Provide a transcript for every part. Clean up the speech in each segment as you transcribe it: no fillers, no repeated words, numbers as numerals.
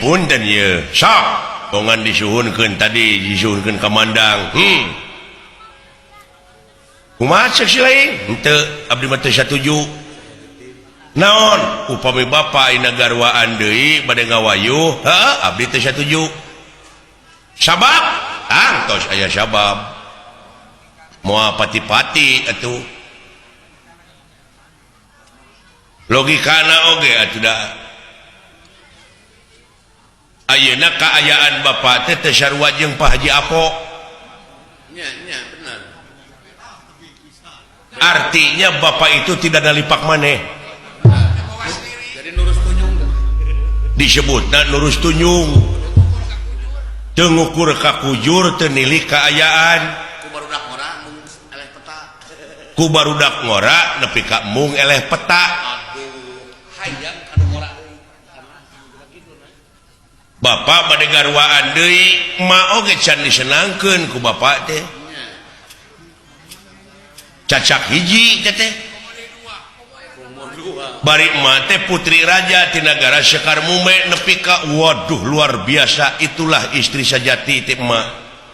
Punten ye, sok bongan disuhunkeun tadi, disuhunkeun ka Mandang. Kumaha cek si lain? Henteu, abdi mah teu satuju. Naon? Upami bapa ayeuna garwaan deui bade ngawayuh, heuh, abdi teu satuju. Sabab? Tangtos aya sabab. Moal pati-pati atuh. Logikana oge atuh da. Ayeuna kaayaan bapak teh teu sarua jeung Pak Haji Apo. Nya, nya, benar. Artinya bapak itu tidak nalipak maneh. Jadi nurus tunjung. Disebutna nurus tunjung. Teu ngukur ka kujur, teu nilik kaayaan. Ku barudak ngora mung eleh peta. Ku barudak ngora nepi ka mung eleh peta. Aduh, hayang kanu ngora deui. Bapak bade garwaan deui, ma oge can disenangkeun ku bapak teh. Nya. Cacak hiji teh teh. Umur dua. Bari emak teh putri raja ti nagara Sekar Mume nepi ka waduh luar biasa, itulah istri sajati teh emak.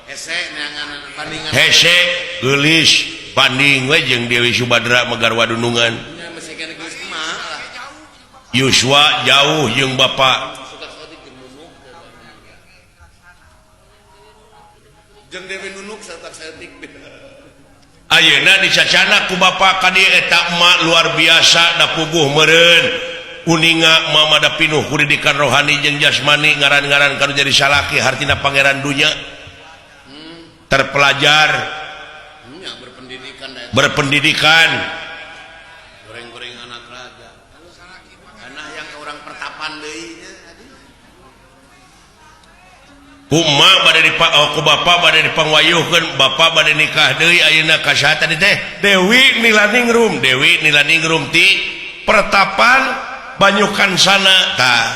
Hese neangan bandingan. Hese geulis banding we jeung Dewi Subadra megarwa dunungan. Nya masih kena geus emak lah. Yuswa jauh jeung bapak. Suka saeutik jeung Nunuk. Jeung Dewi Nunuk saeutik saeutik. Ayeuna dicacana ku bapak ka dieu eta emak luar biasa da puguh meureun. Uninga mama da pinuh ku didikan rohani jeung jasmani, ngaran-ngaran kanu jadi salaki hartina pangeran dunya. Terpelajar, Nya berpendidikan da eta. Berpendidikan. Goreng-goreng anak raja. Anak yang ke orang pertapan deui nya. Ku emak bade dipa, oh, ku bapak bade dipangwayuhkeun, bapak bade nikah deui ayeuna ka saha tadi teh? Dewi Nilaningrum, Dewi Nilaningrum ti pertapan Banyukansana tah.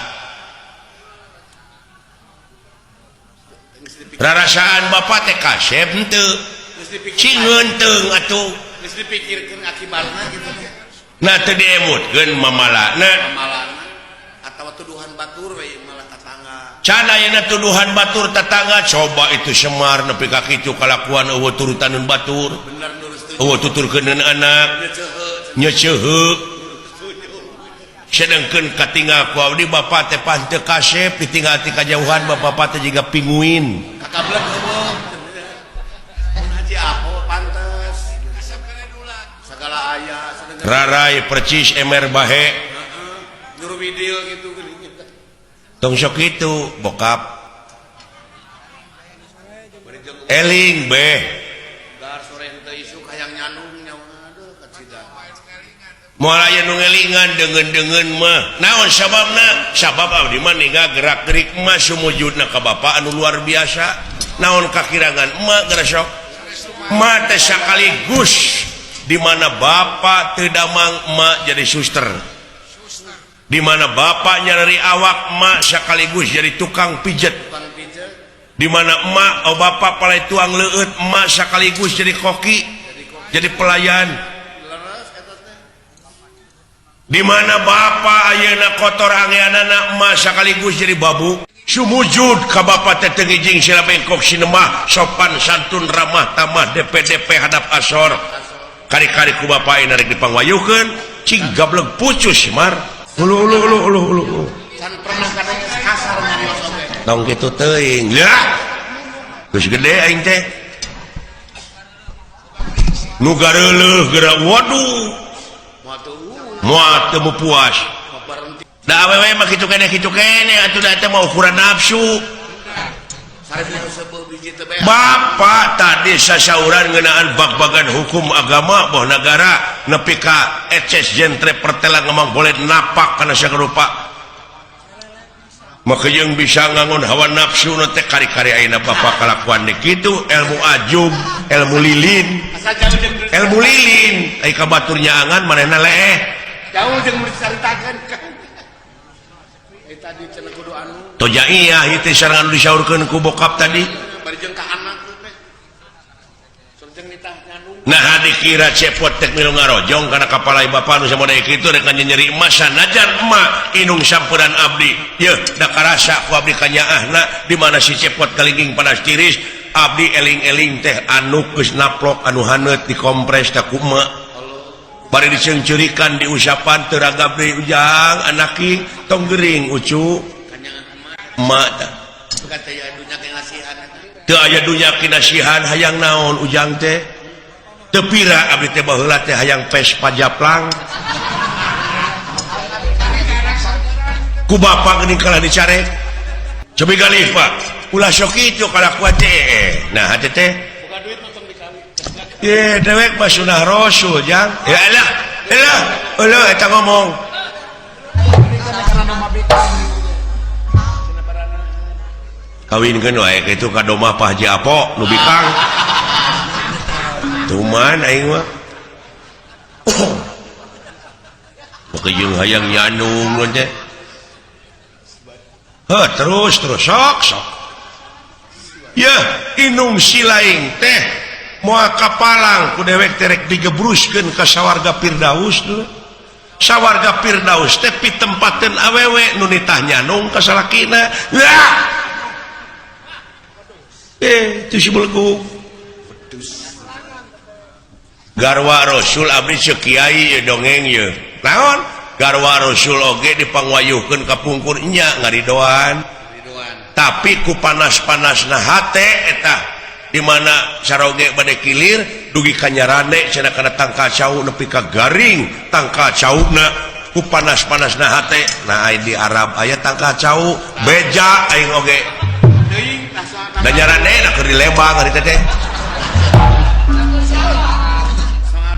Geus dipikir Rarasaan bapak teh kasep henteu? Geus dipikir. Cingeun teung atuh. Geus dipikirkeun akibatna gitu teh. Nah, teu diemutkeun mamalana. Mamalana atawa tuduhan batur we malah tetangga. Can ayeuna tuduhan batur tetangga, coba itu Semar nepi ka kitu kalakuan eueuh turutaneun batur. Bener nurus tujuh. Eueuh tuturkeuneun anak. Nyeceheuh. Nyeceheuh. Sedengkeun katinggal ku abdi bapak teh pan teu kasep, ditinggal ti kajauhan bapak teh jiga pinguin. Kakablek eueuh. Mun Haji Apo pantes. Segala aya sadengeun. Rarai percis emer bahe. Heeh. Nyuruh widil gitu geuning. Tong sok kitu bokap. Bari jeung Eling beh. Gar sore henteu isuk hayang nyandung nyawa aduh kacida. Moal aya nu ngelingan deungeun-deungeun mah. Naon sababna? Sabab abdi mah ninggal gerak-gerik emak sumujudna ka bapak anu luar biasa. Naon kakirangan emak geura sok? Emak teh sakaligus di mana bapak teu damang emak jadi suster. Di mana bapak nyari awak emak sekaligus jadi tukang pijet. Tukang pijet. Di mana emak oh bapak palai tuang leueut emak sekaligus jadi koki, Jadi koki. Jadi pelayan. Leres eta teh. Di mana bapak ayeuna kotor angeanana emak sekaligus jadi babu. Sumujud ka bapak teh teu ngijing sila bengkok sinemah sopan santun ramah tamah DPDP hadap asor. Kari-kari ku bapak ayeuna rek dipangwayuhkeun cing gablek pucus Mar. Ulu ulu ulu ulu ulu. Can pernah kadang kasar nyarios oge. Tong kitu teuing. Ya. Geus gede aing teh. Nu gareuleuh geura waduh. Moal teu Moal teu mau puas. Mau berhenti. Da awewe mah kitu keneh kitu keneh atuh da teh mah ukuran nafsu. Sarip seubeuh biji teh beak. Bapak tadi sasauran ngeunaan bag-bagan hukum agama boh negara nepi ka eces jentre pertela ngomong boleh napak kana sarupa. Maka jeung bisa ngangon hawa nafsu nu teh kari-kari ayeuna bapak kalakuan deui kitu ilmu ajub, ilmu lilin, Asa jauh jeung ilmu lilin. Ai ka batur nyaangan manehna leeh. Jauh jeung dicaritakeun kan. Eh tadi cenah kudu anu Toja iya ieu teh sarangan disaurkeun ku bokap tadi. Bari jeung ka anak teh. Sareng nitah nyandung. Nah, dikira Cepot tek milu ngarojong kana kapalai bapa nu samodel kitu rek nyeri emak, sanajan emak inung sampuran abdi. Yeuh, da karasa ku abdi kanyaahna di mana si Cepot kalingging panas tiris, abdi eling-eling teh anu geus naplok anu haneut dikompres ta ku emak. Bari diceungceurikan, diusapan teu ragap deui, "Ujang, anaki tong gering, Ucu." Emak tah. Teu aya dunya kinasihan, hayang naon Ujang teh? Teu pira abdi teh baheula teh hayang Vespa japlang. Ku bapak geuning kalah dicarek. Cobi galih, Pak. Ulah sok kitu kalakuan teh. Nah, hate teh. Ye, dewek mah sunah Rasul, Jang. Ya elah, elah, elah eta ngomong. Kawinkeun wae kitu ka domah Pak Haji Apo nu bikang. Tuman aing mah. Jeung hayang nyanung teh. Heh, terus terus sok sok. Yeuh, inung silaing teh moal kapalang ku dewek teh rek digebruskeun ka sawarga Firdaus dulu. Sawarga Firdaus teh pitempateun awewe nu nitah nyanung ka salakina. Wah. Itu si belegu. Garwa Rasul abdi ceuk kiai ye dongeng ye. Naon? Garwa Rasul oge dipangwayuhkeun ka pungkur nya ngaridoan. Tapi ku panas-panasna hate eta di mana saroge bade kilir dugi ka nyarane cenah kana tangkal cau nepi ka garing tangkal cauna ku panas-panasna hate. Nah, ai di Arab aya tangkal cau beja aing oge. Da nyarane na keur di Lembang ari teh.